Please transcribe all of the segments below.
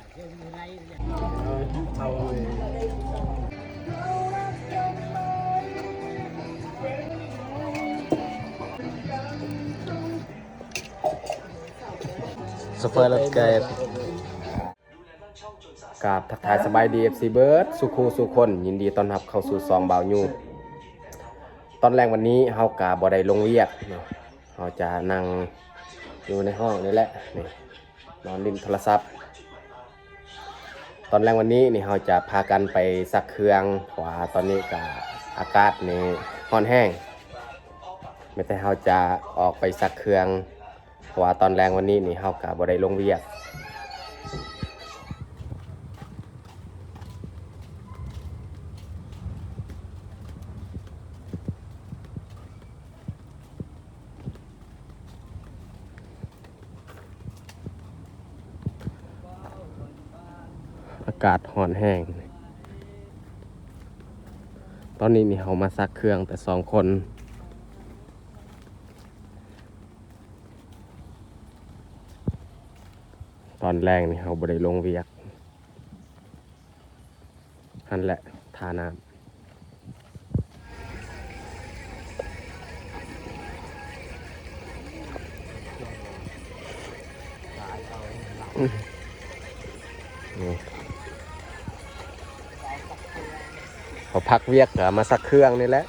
ໂຊເຟີລົດແກັບ ກາບທັກທາຍສະບາຍດີ ເອັຟຊີ ເບິດສູ່ຄູ່ສູ່ຄົນ, ຍິນດີຕ້ອນຮັບເຂົ້າສູ່ຊ່ອງບ່າວຍູ. ຕອນແລງວັນນີ້ເຮົາກະບໍ່ໄດ້ລົງວຽກເນາະ, ເຮົາຈະນັ່ງຢູ່ໃນຫ້ອງນີ້ແຫຼະ ນີ້ ນອນຫຼິ້ນໂທລະສັບ. ຕອນແລງວັນນີ້ນີ້ເຮົາຈະພາກັນໄປຊັກເຄື່ອງ ເພາະວ່າຕອນນີ້ກະອາກາດນີ້ຮ້ອນແຮງ, ແມ່ນແຕ່ເຮົາຈະອອກໄປຊັກເຄື່ອງ ເພາະວ່າຕອນແລງວັນນີ້ນີ້ເຮົາກະບໍ່ໄດ້ລົງວຽກ. ອາກາດຮ້ອນແຮງ. ຕອນນີ້ນີ້ເຮົາມາຊັກເຄື່ອງແຕ່ສອງຄົນ. ຕອນແລງນີ້ເຮົາບໍ່ໄດ້ລົງວຽກ. ຫັ້ນແຫຼະ ທ່ານ້ຳ. ນີ້ ເຮົາພັກວຽກກະມາຊັກເຄື່ອງນີ້ແຫຼະ.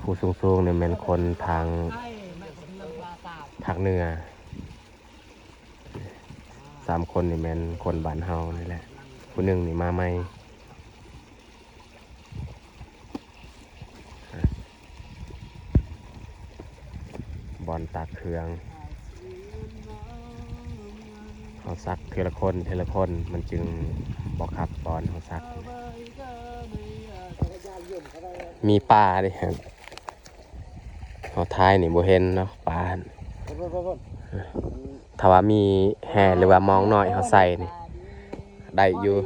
ຜູ້ສູງໆນີ້ແມ່ນຄົນທາງພາກເໜືອ, ສາມຄົນນີ້ແມ່ນຄົນບ້ານເຮົານີ້ແຫຼະ, ຜູ້ໜຶ່ງນີ້ມາໃໝ່. ບ່ອນຕາກເຄື່ອງ ເຮົາຊັກເທື່ອລະຄົນ ເທື່ອລະຄົນ ມັນຈຶ່ງບໍ່ຄັບບ່ອນເຮົາຊັກ. ມີປາເດ້ ເຮົາຖ່າຍນີ້ບໍ່ເຫັນເນາະ ປາ. ຖ້າວ່າມີແຮ່ ຫຼືວ່າມອງນ້ອຍເຮົາໃສ່ນີ້ ໄດ້ຢູ່.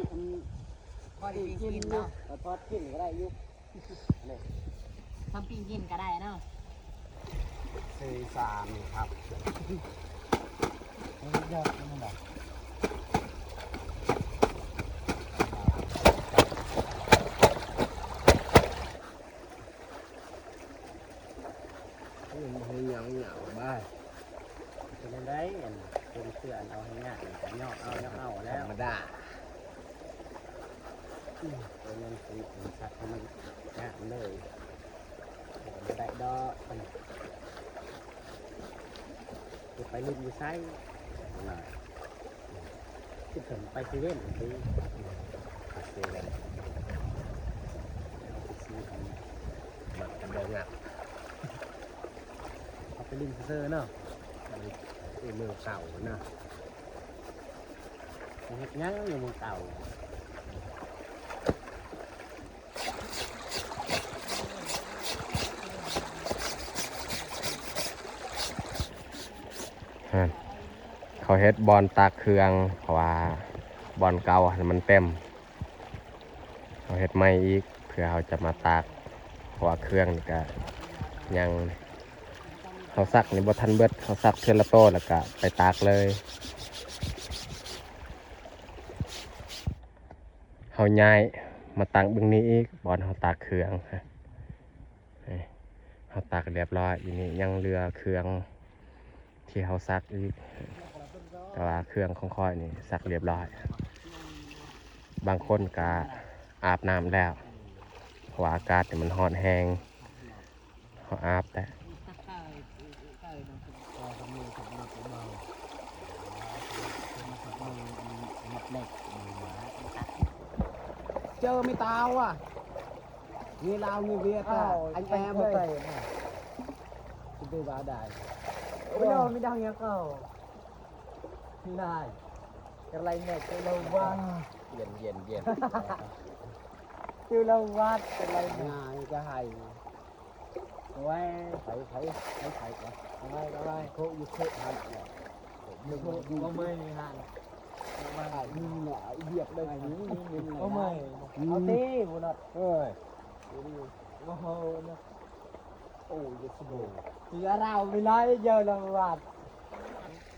ພໍດີກິນເນາະ ພໍກິນກໍໄດ້ຢູ່. ທຳປີ້ງກິນກໍໄດ້ເນາະ. ສີ່ສາມ ນີ້ຄັບ ຍອດມັນນະ. ມັນບໍ່ໃຫ້ຫຍັງຫຍັງບາດ. ເປັນຈັ່ງໃດ ອັນ ເປັນເສື້ອ ອັນເອົາໃຫ້ຍາກນີ້ ກໍຍອກເອົາ ຍອກເອົາແລ້ວ ທຳມະດາ. ອືມ ໂຕນັ້ນຄືສັກໃຫ້ມັນງາມເລີຍ ບໍ່ໄດ້ດອກ. ຈະໄປຫຼິ້ນຢູ່ໃສ? ໜ້ອຍ ຄິດເຖິງໄປເຊເວັ່ນຕິ. ໄປເຊເວັ່ນ ໄປຊື້ອັນ ມັກກັນເດີ ງາມ. ເຮົາໄປຫຼິ້ນຊື່ໆເນາະ ໄປເມືອງເກົ່ານະ. ເຮັດຫຍັງຢູ່ເມືອງເກົ່າ? ຫັ້ນ ເຂົາເຮັດບ່ອນຕາກເຄື່ອງ ເພາະວ່າບ່ອນເກົ່າຫັ້ນມັນເຕັມ. ເຮົາເຮັດໃໝ່ອີກ ເພື່ອເຮົາຈະມາຕາກ ເພາະວ່າເຄື່ອງນີ້ກະຍັງ ເຮົາຊັກນີ້ບໍ່ທັນເບິດ ເຮົາຊັກເທື່ອລະໂຕແລ້ວກະໄປຕາກເລີຍ. ເຮົາຍ້າຍມາຕັ້ງເບິ່ງນີ້ອີກ ບ່ອນເຮົາຕາກເຄື່ອງ. ເຮົາຕາກຮຽບຮ້ອຍ ຢູ່ນີ້ຍັງເຫຼືອເຄື່ອງ ທີ່ເຮົາຊັກອີກ ແຕ່ວ່າເຄື່ອງຂອງຂ້ອຍນີ້ຊັກຮຽບຮ້ອຍ. ບາງຄົນກະອາບນ້ຳແລ້ວ ເພາະວ່າອາກາດນີ້ມັນຮ້ອນແຮງ. ເຮົາອາບແຕ່ ເຈີມີຕາວະ. Người Lào, người Việt à? Ôi, anh em đây. Chúng tôi vào đây. Ôi, ôi. Đâu mới đang nhắc không? Này. Cái này này, cái lâu quá. Yên, yên, yên. Từ lâu quá, cái này này. Nhà cái hay. Ôi. Phải, phải, phải, phải. Давай, давай. Khổ, khổ hẳn. Khổ, khổ, khổ, khổ, khổ. ເບິ່ງ ເບິ່ງ ເບິ່ງ ເບິ່ງ ເບິ່ງ ເບິ່ງ. ມາຫາຍິງນະ ວຽກໄດ້ຍິງ ເອົາໃໝ່ ເອົາເຕບໍ່ນະ ເອີຍ ໂອ້ໂຫນະ ໂອ້ຍ ສະໂບ ເສືອລາວມີຫຼາຍເຢີລະບາດ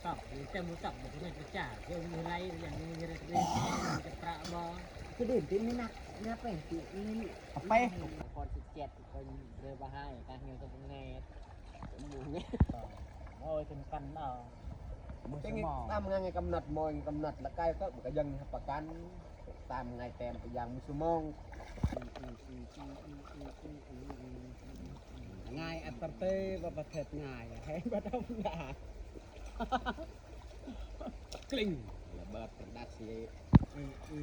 ຕອບ ແຕ່ບໍ່ຕອບບໍ່ແມ່ນປະຈາ ເດີມີໄລຢ່າງນີ້ເດີ ຈະປະບໍ່ ຄືເດັ່ນຕິມີນັກ ເຮືອໄປຕິນີ້ ເອົາໄປ ຄອນສິບເຈັດ ເພິ່ນເລີຍບໍ່ໃຫ້ ການເຮືອກໍບໍ່ແນ່ ໂອ້ຍ ເປັນກັນເນາະ ເປັນຕາມງານກຳນົດ ໝໍກຳນົດ ລະກາຍກໍ ມັນກໍຍັງຮັບປະກັນ ຕາມງານແຕ້ມໄປຢ່າງມີຊົ່ວໂມງ ງາຍອັດຕະເຕ ວ່າປະເທດງ່າຍ ໃຫ້ບໍ່ທຳມະດາ ກລິ້ງ ລະເບີດ ດັດຊິ ອີ ອີ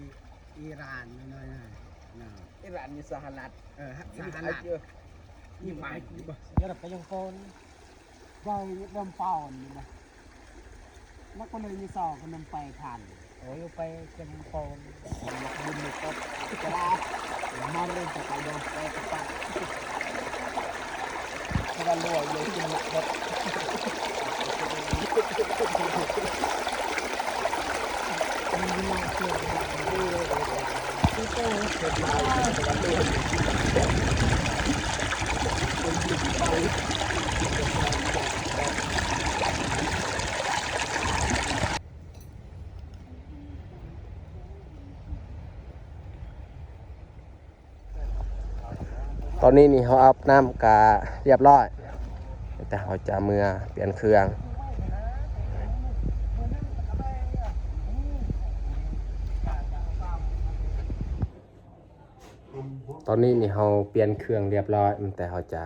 ອີຣານ ນ້ອຍໆ ນະ ອີຣານມີສະຫະລັດ ເອີ ສະຫະລັດ ອີບາຍ ເອີ ໄປຍັງໂປນ ໄປເດີມປາວນີ້ນະ ແລ້ວກໍເລີຍມີຊອກນຳໄປທ່ານ ໂອ້ຍ ໄປເຊີງໂປນ ມັກບຸນມີກົດ ຈະລາ ມາເລີຍຈະໄປເດີມ ໄປກັບປາ ເພາະວ່າລວຍເລີຍກິນໝາກເຫັດ ຕອນນີ້ນີ້ເຮົາອາບນ້ຳກະລຽບຮ້ອຍ ແຕ່ເຮົາຈະເມືອປ່ຽນເຄື່ອງ. ຕອນນີ້ນີ້ເຮົາປ່ຽນເຄື່ອງລຽບຮ້ອຍ ແຕ່ເຮົາຈະ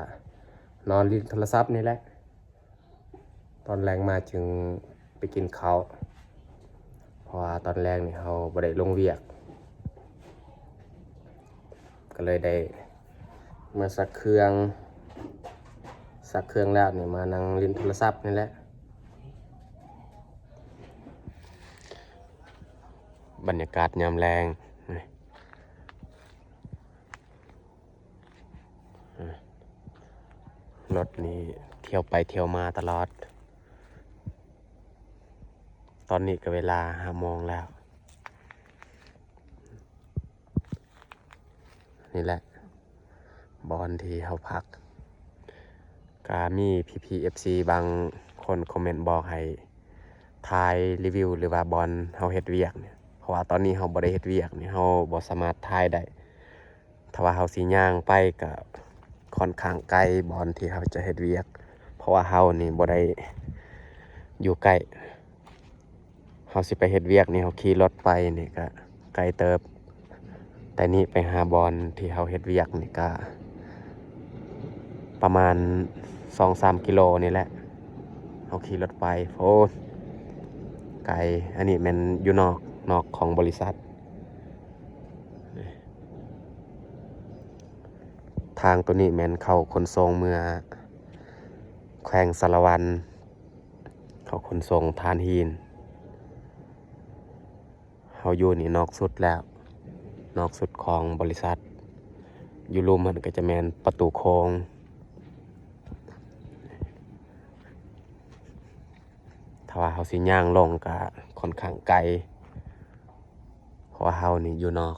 ນອນຫຼິ້ນໂທລະສັບນີ້ແຫຼະ. ຕອນແລງມາຈຶ່ງໄປກິນເຂົ້າ ເພາະວ່າຕອນແລງນີ້ເຮົາບໍ່ໄດ້ລົງວຽກ ກໍເລີຍໄດ້ມາຊັກເຄື່ອງ ຊັກເຄື່ອງແລ້ວນີ້ມານັ່ງຫຼິ້ນໂທລະສັບນີ້ແຫຼະ. ບັນຍາກາດຍາມແລງ ລົດນີ້ທ່ຽວໄປທ່ຽວມາຕະຫຼອດ. ຕອນນີ້ກໍເວລາຫ້າໂມງແລ້ວ. ນີ້ແຫຼະບ່ອນທີ່ເຮົາພັກ. ກະມີພີ່ໆ ເອັຟຊີ ບາງຄົນຄອມເມັນບອກໃຫ້ຖ່າຍຣີວິວ ຫຼືວ່າບ່ອນເຮົາເຮັດວຽກນີ້ ເພາະວ່າຕອນນີ້ເຮົາບໍ່ໄດ້ເຮັດວຽກນີ້ ເຮົາບໍ່ສາມາດຖ່າຍໄດ້. ຖ້າວ່າເຮົາຊິຍ່າງໄປກະຂ້ອນຂ້າງໄກບ່ອນທີ່ເຮົາຈະເຮັດວຽກ ເພາະວ່າເຮົານີ້ບໍ່ໄດ້ຢູ່ໃກ້. ເຮົາຊິໄປເຮັດວຽກນີ້ ເຮົາຂີ່ລົດໄປນີ້ກະໄກເຕີບ. ແຕ່ນີ້ໄປຫາບ່ອນທີ່ເຮົາເຮັດວຽກນີ້ກະປະມານສອງສາມກິໂລນີ້ແຫຼະ ເຮົາຂີ່ລົດໄປ. ໂອ້ ໄກ. ອັນນີ້ແມ່ນຢູ່ນອກ ນອກຂອງບໍລິສັດ. ທາງໂຕນີ້ແມ່ນເຂົ້າຂົນສົ່ງເມືອແຂວງສາລະວັນ ເຂົ້າຂົນສົ່ງຖ່ານຫີນ. ເຮົາຢູ່ນີ້ນອກສຸດແລ້ວ ນອກສຸດຂອງບໍລິສັດ. ຢູ່ລຸ່ມຫັ້ນກໍຈະແມ່ນປະຕູໂຂງ. ຖ້າວ່າເຮົາຊິຍ່າງລົງກະຂ້ອນຂ້າງໄກ ເພາະວ່າເຮົານີ້ຢູ່ນອກ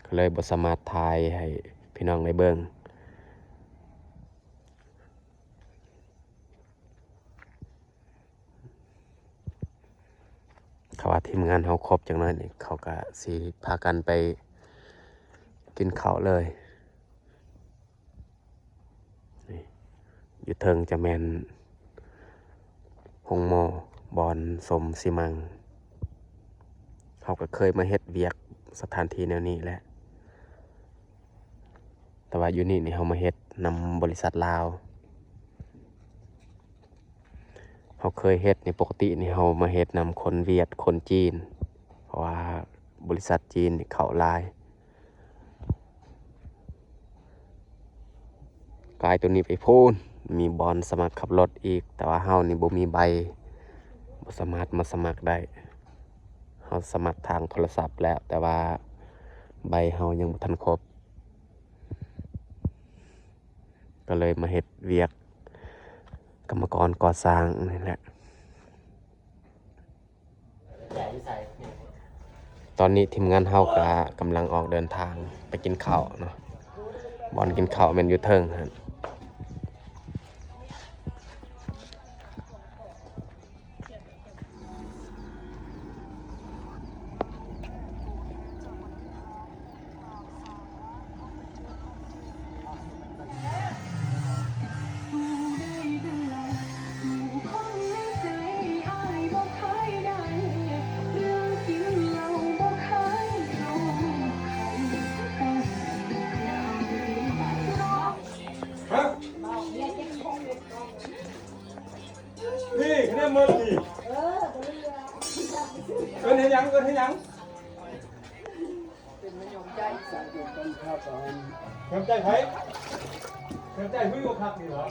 ກໍເລີຍບໍ່ສາມາດຖ່າຍໃຫ້ພີ່ນ້ອງໄດ້ເບິ່ງ. ຖ້າວ່າທີມງານເຮົາຄົບຈັກໜ້ອຍນີ້ ເຂົາກະຊິພາກັນໄປກິນເຂົ້າເລີຍ. ນີ້ ຢູ່ເທິງຈະແມ່ນໂຮງໝໍ ບ່ອນສົມຊີມັງ. ເຮົາກໍເຄີຍມາເຮັດວຽກສະຖານທີ່ແນວນີ້ແຫຼະ ແຕ່ວ່າຢູ່ນີ້ນີ້ເຮົາມາເຮັດນຳບໍລິສັດລາວ. ເຮົາເຄີຍເຮັດນີ້ ປົກກະຕິນີ້ເຮົາມາເຮັດນຳຄົນຫວຽດ ຄົນຈີນ ເພາະວ່າບໍລິສັດຈີນນີ້ເຂົ້າຫຼາຍ. ກາຍໂຕນີ້ໄປພຸ້ນ ມີບ່ອນສະໝັກຂັບລົດອີກ ແຕ່ວ່າເຮົານີ້ບໍ່ມີໃບ ບໍ່ສາມາດມາສະໝັກໄດ້. ເຮົາສະໝັກທາງໂທລະສັບແລ້ວ ແຕ່ວ່າໃບເຮົາຍັງບໍ່ທັນຄົບ ກໍເລີຍມາເຮັດວຽກກຳມະກອນກໍ່ສ້າງນີ້ແຫຼະ. ຕອນນີ້ທີມງານເຮົາກະກຳລັງອອກເດີນທາງໄປກິນເຂົ້າເນາະ. ບ່ອນກິນເຂົ້າແມ່ນຢູ່ເທິງຫັ້ນ. ນີ້ຄະແນນໝົດນີ້. ເອີ້ນໃຫ້ຫຍັງ? ເອີ້ນໃຫ້ຫຍັງ? ເຄື່ອງໃຊ້ໃຜ? ເຄື່ອງໃຊ້ຫຸ້ຍບໍ່ຄັກນີ້ຫວາ?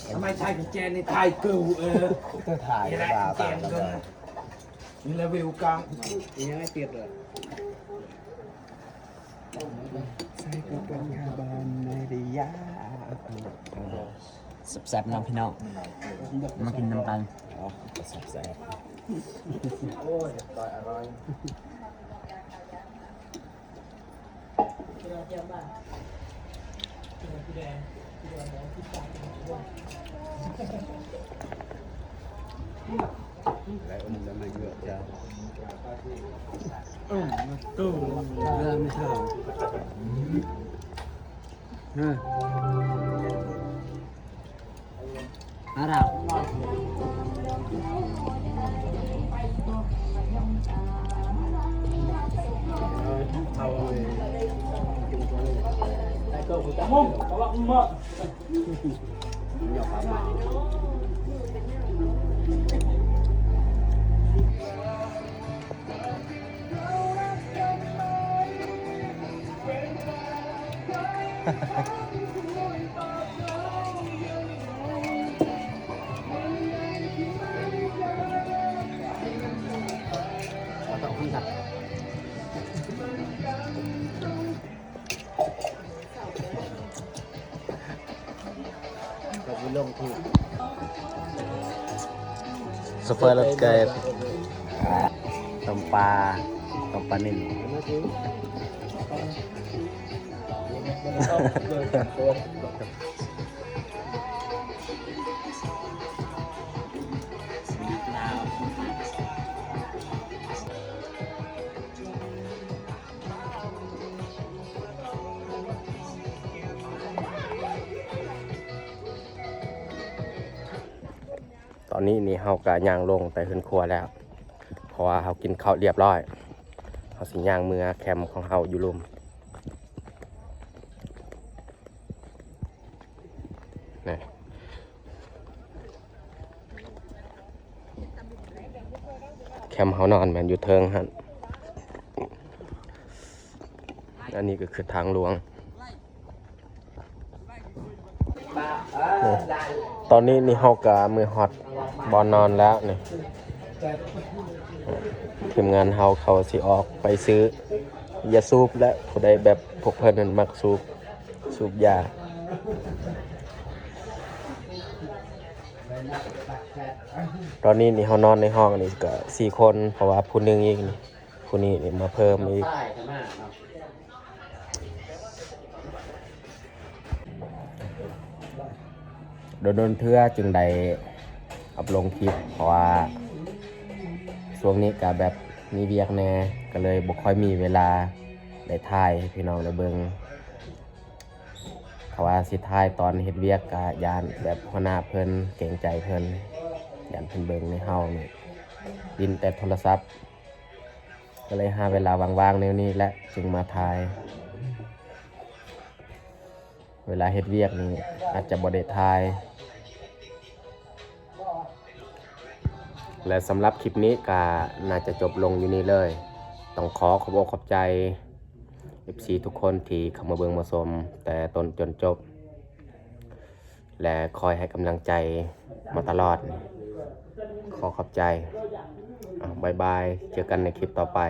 ທຳໄມຖ່າຍກັບແຈນໃນຖ່າຍກູ ເອີ ເຈົ້າຖ່າຍ ນີ້ແຫຼະ ວ່າ ແຈນ ບາງ ນີ້ແຫຼະ ວິວກາງ ຍັງໃຫ້ຕິດເລີຍ ໃສ່ກັບເປັນຄາບອນໃນໄລຍະ ແຊບໆ ເນາະພີ່ນ້ອງ ມາກິນນຳກັນ ແຊບໆ ໂອ້ຍ ອະຮ່ອຍ. ໂຊເຟີລົດເກີບ ຕົ້ມປາ ຕົ້ມປານິນ. ຕອນນີ້ນີ້ເຮົາກະຍ່າງລົງແຕ່ເຮືອນຄົວແລ້ວ ເພາະວ່າເຮົາກິນເຂົ້າລຽບຮ້ອຍ ເຮົາຊິຍ່າງເມືອແຄມຂອງເຮົາຢູ່ລຸ່ມ. ນີ້ ແຄມເຮົານອນແມ່ນຢູ່ເທິງຫັ້ນ. ອັນນີ້ກໍຄືທາງຫຼວງ. ນີ້ ຕອນນີ້ນີ້ເຮົາກໍເມືອຮອດບ່ອນນອນແລ້ວນີ້. ທີມງານເຮົາເຂົາຊິອອກໄປຊື້ຢາສູບ ແລະ ຜູ້ໃດແບບພວກເພິ່ນນັ້ນມັກສູບ ສູບຢາ. ຕອນນີ້ນີ້ເຮົານອນໃນຫ້ອງນີ້ກໍສີ່ຄົນ ເພາະວ່າຜູ້ໜຶ່ງອີກນີ້ ຜູ້ນີ້ນີ້ມາເພີ່ມອີກ. ດົນໆເທື່ອຈຶ່ງໄດ້ອັບລົງຄລິບ ເພາະວ່າຊ່ວງນີ້ກະແບບມີວຽກແດ່ ກະເລີຍບໍ່ຄ່ອຍມີເວລາໄດ້ຖ່າຍໃຫ້ພີ່ນ້ອງໄດ້ເບິ່ງ. ຖ້າວ່າຊິຖ່າຍຕອນເຮັດວຽກກະຢ້ານແບບຫົວໜ້າເພິ່ນເກງໃຈເພິ່ນ ຢ້ານເພິ່ນເບິ່ງໃນເຮົານີ້ຫຼິ້ນແຕ່ໂທລະສັບ. ກໍເລີຍຫາເວລາວ່າງໆແນວນີ້ແຫຼະຈຶ່ງມາຖ່າຍ. ເວລາເຮັດວຽກນີ້ອາດຈະບໍ່ໄດ້ຖ່າຍ ແລະ ສຳລັບຄລິບນີ້ກໍໜ້າຈະຈົບລົງຢູ່ນີ້ເລີຍ. ຕ້ອງຂໍຂອບອົກຂອບໃຈ ເອັຟຊີ ທຸກຄົນທີ່ເຂົ້າມາເບິ່ງມາຊົມແຕ່ຕົ້ນຈົນຈົບ. ແລະ ຄອຍໃຫ້ກຳລັງໃຈມາຕະຫຼອດ. ຂໍຂອບໃຈ. ອາ ບາຍບາຍ. ເຈີກັນໃນຄລິບຕໍ່ໄປ.